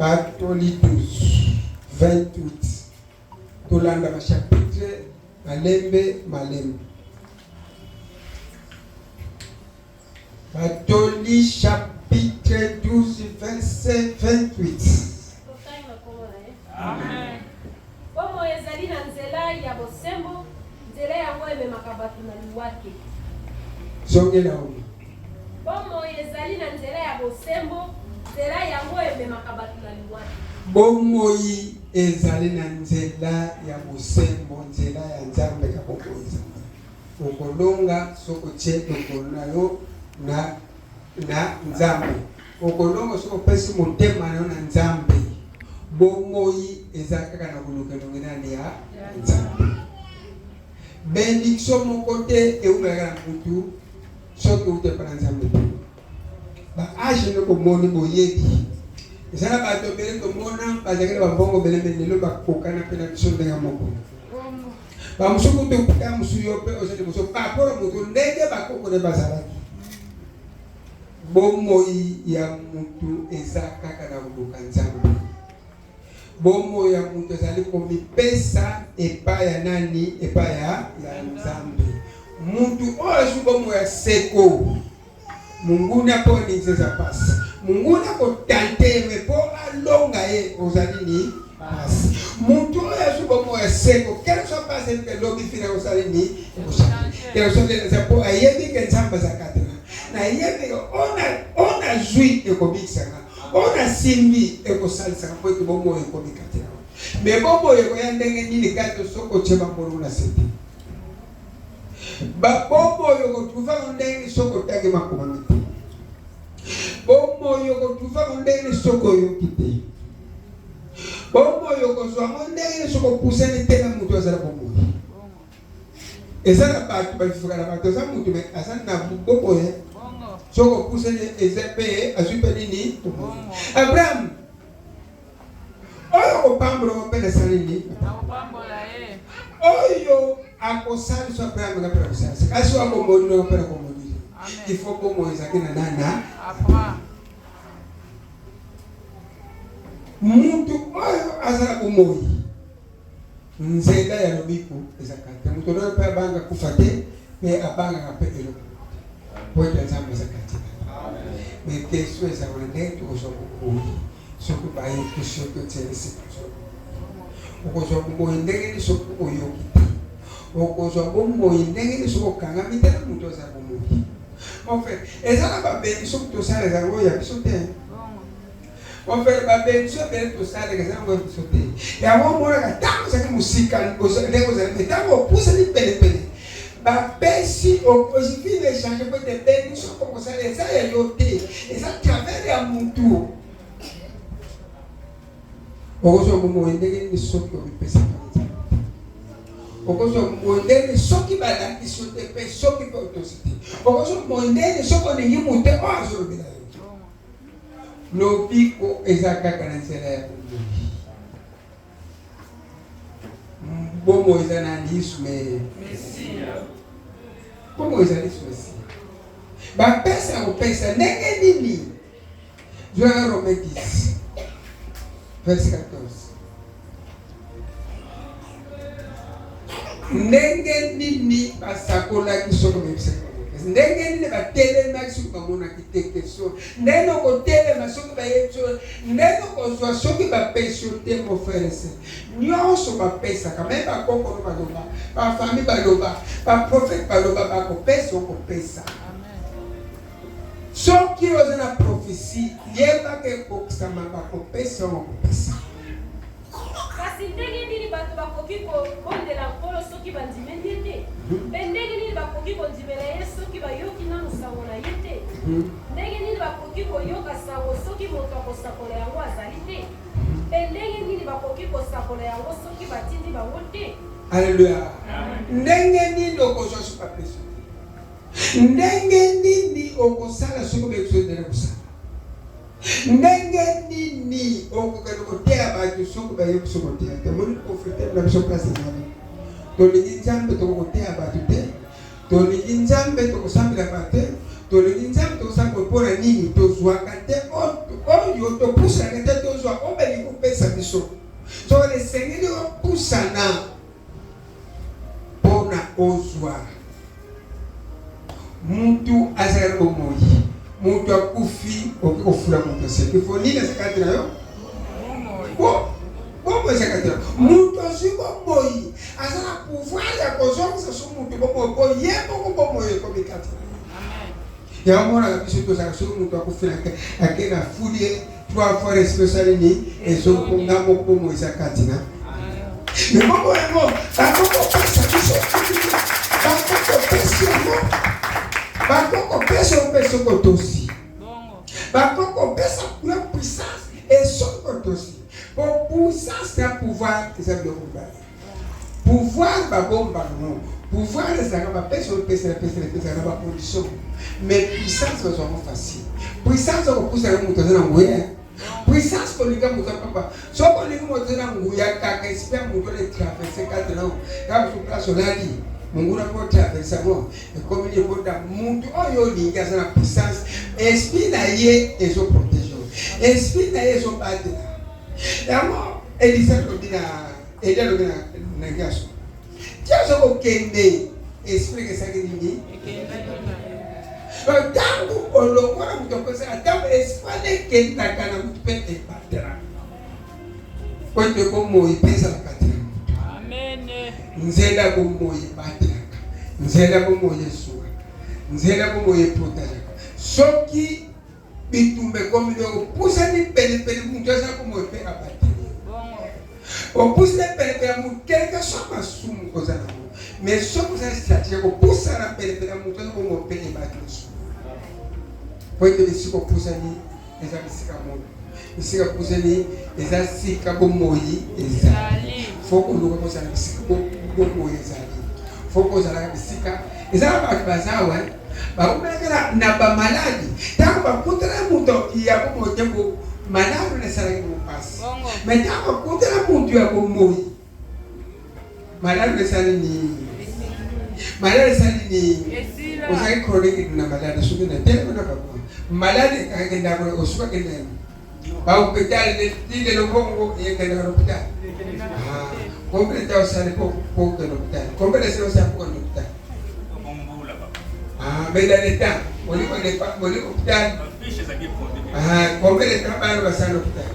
Batoli 12 28. Tolanda ba chapitre malembe malembe. Batoli chapitre 12 verset 28. Amen. Bomoi ezali na nzela ya bosembo, nzela yango ememaka bato na liwa te. Zongela oyo. Bomoi ezali na nzela ya bosembo, nzela yango ememaka bato na liwa te. Bomoi ezali na nzela ya bosembo, nzela ya Nzambe ya bomoi ezali. Okolonga soki otie lokolo na yo na na Nzambe. Okolonga soki opesi motema na yo na Nzambe. Bomoi eza kaka na koluka elongi nani ya Nzambe. Benediction moko te eumelaka na mutu soki euta epai na Nzambe te. Ba age nde bomoni boyebi eza na bato ebele tomona bazalaki na bambongo ebele me lelo bakokana mpe na biso ndenge moko. Bamosusu kutu ta mosusu yo mpe oza liboso par rapport moto ndenge bakoko nde bazalaki. Bomoi ya mutu eza kaka na koluka Nzambe. Bomoi ya mutu ezali komipesa epai ya nani? Epai ya Nzambe. Mutu oyo azwi bomoi ya seko, monguna mpo aninzi eza pasi, monguna kotante ye me mpo alonga ye ozali ni pasi. Mutu oyo azwi bomoi ya seko, quel soit pasi mpe lobi fina kosali ni ekosali, quel soit eza mpo ayebi ke Nzambe aza kati na nayebi ke oyo nazwi ekobikisaka, oyo nasimbi ekosalisaka mpo ete bomoi ekomi kati na me bomoi ekoya ndenge nini kati soki otie bamboloko na sete Bomoi okotrouve yango ndenge nini soki otangi makomami te? Bomoi okotrouve yango ndenge nini soki oyoki te? Bomoi okozwa yango ndenge nini soki opusani te na moto azala bomoi? Eza na bato bavivaka na bato, aza moto me aza na bomoi. Soki opusani eza mpe azwi mpe nini? Abraham Oyo akopambola mpe nasala nini? Oyo akosalisa mpe ameka mpe nakosalisa, kasi oyo akomonina mpe nakomonina. Il faut bomoi ezalaki na nana mutu oyo azala bomoi nzela ya lobiko ezalaka te. Moto oyo mpe abanga kufa te mpe abangaka mpe eloko te po ete Nzambe aza kati na ye. Mais question ezalaka ndenge tokozwa bomoi soki bayoki soki otielisi kozwa okozwa bomoi ndenge nini soki oyoki te? Okozwa bomoi ndenge nini soki okangami te na moto aza bomoi? Mon frère, eza na babeni soki tosala ezango oyo ya biso te. Mon frère, babeni soki ebele tosalaka eza yango ya biso te. Yango omonaka ntango ozalaki mosika ndenge ozali me ntango opusani penepene bapesi okozwi na echange po ete bendiction okosala eza ya yo te, eza travers ya mutu. Okozwa bomoi ndenge nini soki omipesaka na Nzambe te? Okozwa bomoi ndenge nini soki balakisi yo te mpe soki mpe otosi te? Okozwa bomoi ndenge nini soki olingi moto te oyo azolobela yo? Lobiko eza kaka na nzela ya bomoi. Bomoi eza na Yesu Mesiya. Bomoi ezali Yesu Mesiya. Bapesa kopesa ndenge nini? Zwaka Romain 10 verset 14. Ndenge nini basakolaki soki bayebisaki bango te? Ndenge nini batelemaki soki bamonaki te? Question. Ndenge okotelema soki bayebisi yo, ndenge okozwa soki bapesi yo te, mon frère et sœur. Nyonso bapesaka, meme bakoko no baloba, ba famille baloba, ba prophète baloba, bakopesa okopesa. Soki oza na prophetie, yeba ke ekokisama, bakopesa yo okopesa. Kasi ndenge nini bato bakoki kobondela Nkolo soki bandimeli ye te? Mpe ndenge nini bakoki kondimela ye soki bayoki nanu sango na ye te? Ndenge nini bakoki koyoka sango soki moto akosakola yango azali te? Mpe ndenge nini bakoki kosakola yango soki batindi bango te? Alleluia! Ndenge nini okozwa soki bapesi yo te? Ndenge nini okosala soki obebisi yo ndenge kosala? Ndenge nini okokende koteya bato soki bayebi biso koteya te? Omoni pauvreté na biso place ezali. Tolingi Nzambe tokokoteya bato te, tolingi Nzambe tokosambela bato te, tolingi Nzambe tokosambela mpo na nini? Tozwaka te oyo topusanaka te tozwa oyo. biso. Soki esengeli opusana mpo na ozwa. Mutu azala na bomoi, mutu akufi, okoki kofula mutu aseki. Fo nini eza kati na yo? Bomoi eza kati na yo. Mutu azwi bomoi, aza na pouvoir ya kozongisa so mutu bomoi, mpo ye moko bomoi ekomi kati na ye. Yango monaka biso tozalaka soki moto akufi ake na fuli ye trois fois respect osali nini ezongi mpo nga moko bomoi eza kati na me bongo yango bakokopesa biso bakokopesa yango bakokopesa yo mpe soki otosi bakokopesa yo puissance e soki otosi po puissance na pouvoir eza biloko mibale. Pouvoir babomba yango, pouvoir ezalaka bapesa oyo pesa pesa pesa na ba condition, mais puissance bazwa yango facile. Puissance okopusa yango moto aza na nguya, puissance kolinga moto apamba. Soki olingi moto aza na nguya kaka esprit ya moto wana etraverse kati na yo kaka mosu place olali monguna mpo traverse yango ekomi nini mpo moto oyo olingi aza na puissance, esprit na ye ezoprotege yo, esprit na ye ezobatela yango. Elisa alobi na Eli alobi na na Ngiaso, ti aza kokende esprit esaki nini? Ntango olongola moto akosala, ntango esprit ekendaka na moto mpe ebatelaka po ete bomoi mpe ezalaka te na moto. Nzela ya bomoi ebatelaka, nzela ya bomoi esungaka, nzela ya bomoi eprotegeaka. Soki bitumba ekomi donc opusani penepene moto aza bomoi mpe abateli opusani penepene ya moto quelque soit masumu oza nango mais soki oza stratégie ya kopusana penepene ya moto aza bomoi mpe ebateli lisumu po ete bisika opusani eza bisika moto bisika opusani eza sika bomoi ezali fo koluka kozala bisika bomoi ezali fo kozalaka bisika eza na bato baza awa baumelaka na bamaladi ntango bakutana moto ya bomoi te maladi wana esalaki mo mpasi me ntango bakutana moto ya bomoi maladi wana esali nini maladi esali nini ozali chronique na maladi soki na telema na papa maladi ekangaki ndako osukaki ndenge bahôpital ti lelo mbongo ekendaka na hôpital combien de temps osali po okende hôpital combien de semaines osali po okende hôpital? Ah, mais dans le temps oli oli hôpital ah, combien de temps bana basali hôpital?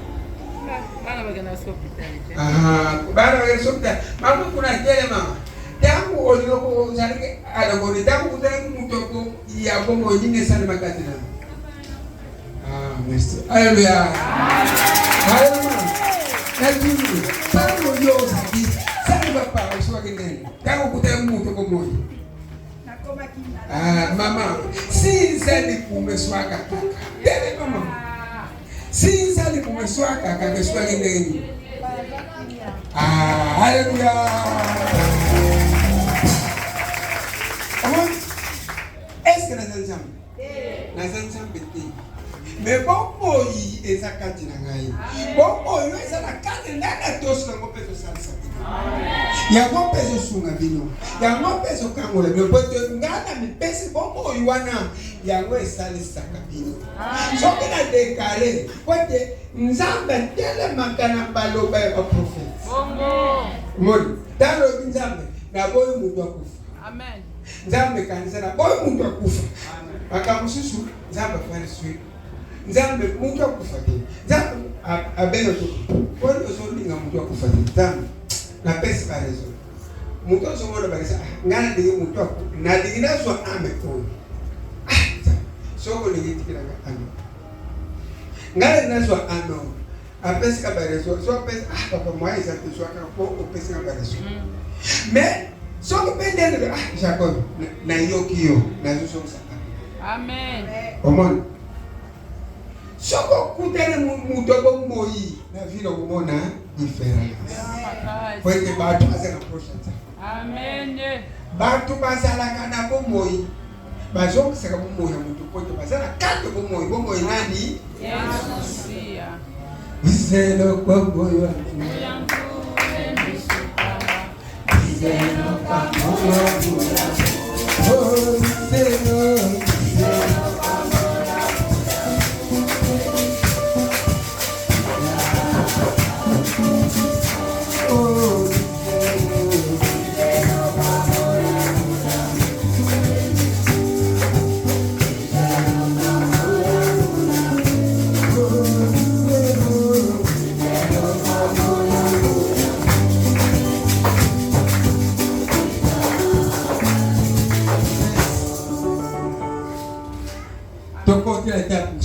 Bana bakenda hôpital. Ah, bana bakenda hôpital. Mama kuna telema ntango olingi ozalaki alongoli ntango okutaki moto ya bomoi nini esalemaka te na. Ah, merci. Alléluia. Alléluia. Natuni, ntango yo ozali sali papa osukaki ndenge ntango okutaki moto bomoi. Ah, mama sinza libumu eswaka kaka tele mama sinza libumu eswaka kaka eswaki ndenge nini? Ah, alléluia. Omoni, est-ce que naza Nzambe? Naza Nzambe te, me bomoi eza kati na ngai. Bomoi oyo eza na kati ngai na tosi yango mpe ezosalisa bino, yango mpe ezosunga bino, yango mpe ezokangola bino, po ete ngai na mipesi bomoi wana, yango esalisaka bino. Soki na deklare po ete Nzambe atelemaka na baloba ya baprofete moni ntango lobi Nzambe naboyi moto akufa. Nzambe kanisa naboyi moto akufa. Makambo mosusu Nzambe afandi sui Nzambe moto akufa te. Nzambe abenga to poni ozolinga moto akufa te. Nzambe napesi baraison moto azomona balisa ngai nalingi moto nalingi nazwa ame oyo. Soki olingi tikelanga ame ngai nalingi nazwa ame oyo apesika baraison so apesi ah papa moyen eza te zwaka mpo opesika baraison mais soki mpe ndenge ah Jacob nayoki yo nazozongisa. Amen. Omoni soki okutani moto bomoi na ville okomona différence po ete bato baza na proche ya Nzambe. Amen. Bato bazalaka na bomoi bazongisaka bomoi ya moto po ete baza na kati ya bomoi bomoi nani? Zelo kwa moyo. Zelo kwa moyo. Oh, zelo. Tokoti na etape.